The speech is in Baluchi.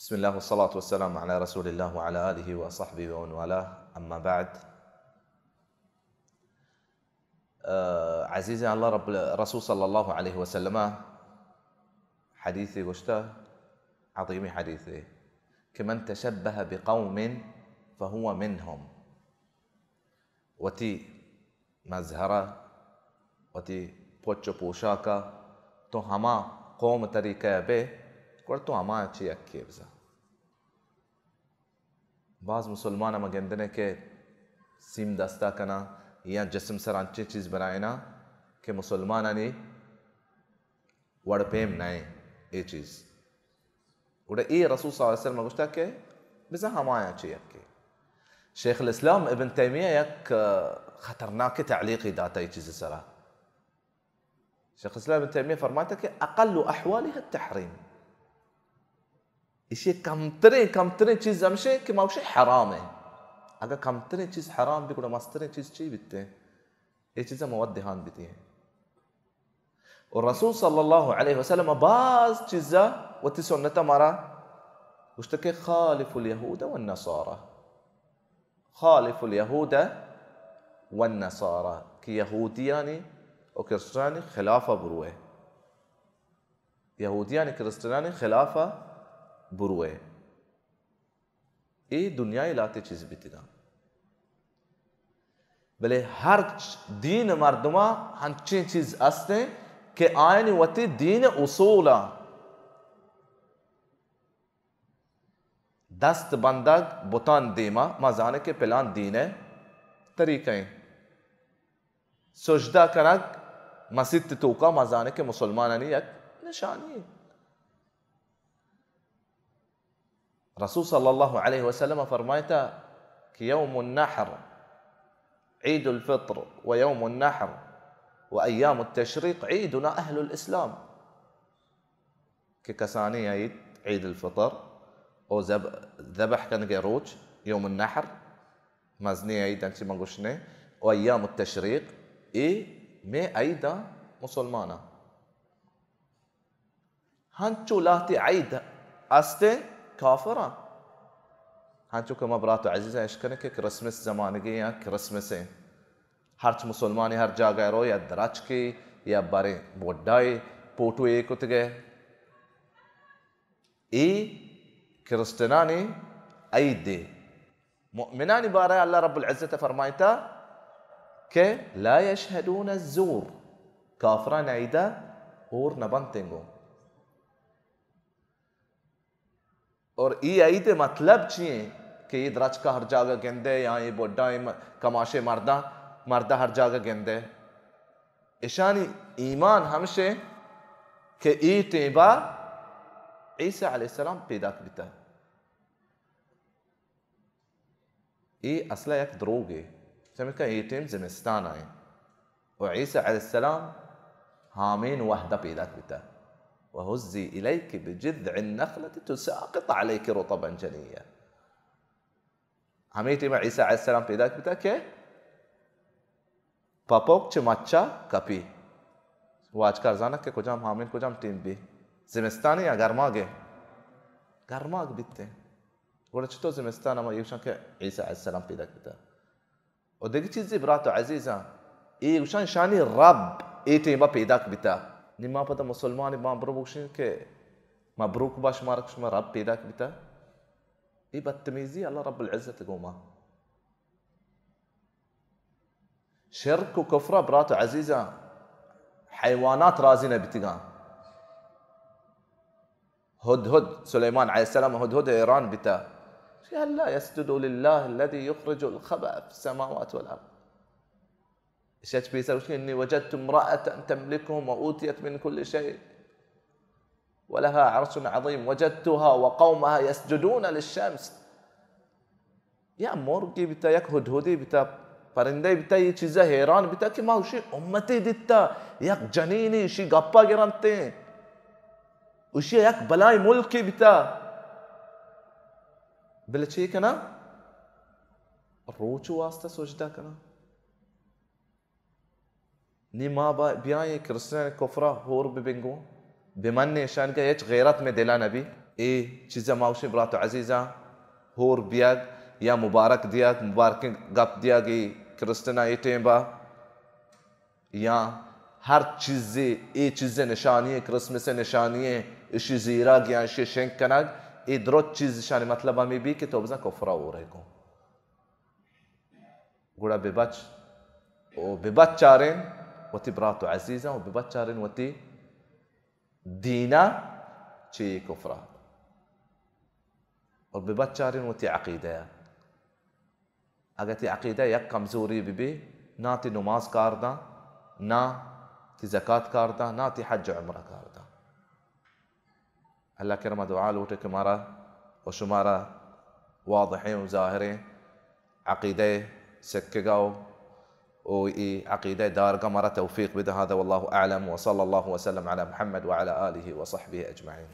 بسم الله والصلاة والسلام على رسول الله وعلى آله وصحبه ومن والاه، أما بعد. آه، عزيزي الله، رب الرسول صلى الله عليه وسلم حديث گوشتہ، عظيم حديث، کہ من تشبه بقوم فهو منهم. وتی مظہر ءَ، وتی پچ و پوشاک ءَ تو ہما قوم طریقہ ءَ بئے، گڑا تو ہما چہ یکے بزاں. باز مسلمان ءَ ما گندنے کہ سیم دستا کناں یا جسم سر انچیں چیز بنائیناں کہ مسلمانانی وڑ پیم نہ ایں اے چیز. گڑا اے رسول صلی اللہ علیہ وسلم ءَ گوشتہ کہ بزاں ہمایاں چہ یکے. شیخ الاسلام ابن تیمیہ یک، آ، خطرناک تعلیقی داتہ اے چیز سرا. شیخ الاسلام ابن تیمیہ فرمائتہ کہ اقل احوالها التحریم. ایشی کمتریں، کمتریں چیز ہمشے کہ ما گوشیں حرام ایں. اگہ کمتریں چیز حرام بی، گڑا مستریں چیز چی بیتیں؟ اے چیزاں ما وت دھیان بدییں. و رسول صلی اللہ علیہ وسلم باز چیزا وتی سنت مارا گوشتہ کہ خالف الیہود والنصارى، خالف الیہود والنصارى، کہ یہودیانی و کرسچنانی خلاف بروئے، یہودیانی کرسچنانی خلاف بروئے. اے دنیا ءِ لہتے چیز بیتگاں. بلے ہرچ دین مردماں ہنچیں چیز استیں کہ آیانی وتی دین اصولاں دست بندگ بتان دیما، ما زانیں کہ پلان دین ءِ طریقہ ایں. سجدہ کنگ مسیت توکا، ما زانیں کہ مسلمانانی یک نشانی ایں. رسول صلی اللہ علیہ وسلم فرمائتا کہ یوم النحر عید الفطر و یوم النحر و ایام التشریق عیدنا اہل الاسلام، کہ کسانیں عید، عید الفطر و ذب-، ذبح کنگے روچ، یوم النحر، مزنیں عید انچی من گوشنے، و ایام التشریق، اے مئے عیداں مسلماناں. ہنچو لہتے عید استیں کافراں. ہنچو کہ ما برات و عزیزاں اشکنیں کہ کرسمس زمانگے یا کرسمس ایں. ہرچ مسلمانے ہر جاگہ رو یا درچکے یا باریں بڈائے پوٹو اے کتگے. اے کرسچنانی عیدے. مؤمنانی بارہ اللہ رب العزت فرمائتا کہ لا یشهدون الزور، کافران عیدہ ہور نہ بنتیں گوں. اور ای عید مطلب چی ایں کہ ای درچکا ہر جاگہ گندے یا ای بڈا ای م-، کماشے مردہ، مردہ ہر جاگہ گندے؟ اشانی ایمان ہمشے کہ ای ٹیبا عیسی علیہ السلام پیداک بیتا. اے اصلا یک دروگے، چمیکہ اے ٹیم زمستان آئیں و عیسی علیہ السلام ہامین وہدہ پیداک بیتا. وهزي إليك بجذع النخلة تساقط عليك رطبا جنيا. ہمے ٹیم عیسی علیہ السلام پیداک بیتا کہ پپوک چہ مچا کپی. واجکار زانت کہ کجام ہامین کجام ٹیم بی، زمستانی یا گرماگے؟ گرماگ بیتے. گڑا چطور زمستان ہما ایوشان کہ عیسی علیہ السلام پیداک بیتا؟ و دگہ چیزی برات و عزیزاں، ایوشان شانی رب اے ٹیما پیداک بیتا. نی ما پدا مسلمانی ما برو بگوشین کہ مبروک باش مارک شما رب پیداک بیتا. اے بدتمیزی اللہ رب العزت گوما. شرک و کفرا برات و عزیزاں حیوانات راضی نہ بیتگاں. ہدہد، سلیمان علیہ السلام ہدہد حیران بیتا. یا اللہ، يسجد لله الذي يخرج الخبأ في السماوات والأرض. اشی چہ پیسر گوشتی، إني وجدت امرأة تملكهم وأوتيت من كل شيء ولها عرش عظيم وجدتها وقومها يسجدون للشمس. یا مرگی بیتا، یک ہدہدی بیتا، پرندہ بیتا، یہ چیزا حیران بیتا کہ ما اشی امتی دیتا، یک جنینی اشی گپا گرنتے، اشی یک بلائی ملکی بیتا. بلے چی کنا؟ روچ واسطہ سجدہ کنا. نی ما با-، بیائیں کرسچن کفرا ہور ببنگوں، بمنیں اشانگا ہچ غیرت میں دلا نبی. اے چیزا ما گوشیں برات و عزیزاں، ہور بیگ یا مبارک دیگ، مبارکیں گپ دیگ اے کرسٹنا اے ٹیم با، یا ہر چیزے، اے چیزے نشانی ایں، کرسمس نشانی ایں، اشی زیرگ یا اشی شنگ کنگ، اے درست چیز اشانی مطلب ہمیں بی کہ تو بزاں کفرا ہورے کن۔ گڑا بہ بچ، و بہ بچارین وتی برات و عزیزاں، و بہ بچارین وتی دینا چہ اے کفرا، و بہ بچارین وتی عقیدہ ءَ۔ اگہ تی عقیدہ یک کمزوری بہ بی، نہ تی نماز کار داں، نہ تی زکات کار داں، نہ تی حج و عمرہ کار داں۔ اللہ کرم ءَ دعا لوٹے کہ مارا و شمارا واضحیں و ظاہریں عقیدہ سکگا و، و ای عقیدہ دارگا مارا توفیق بدہ۔ هذا والله أعلم، وصلى الله وسلم على محمد وعلى آله وصحبه أجمعين۔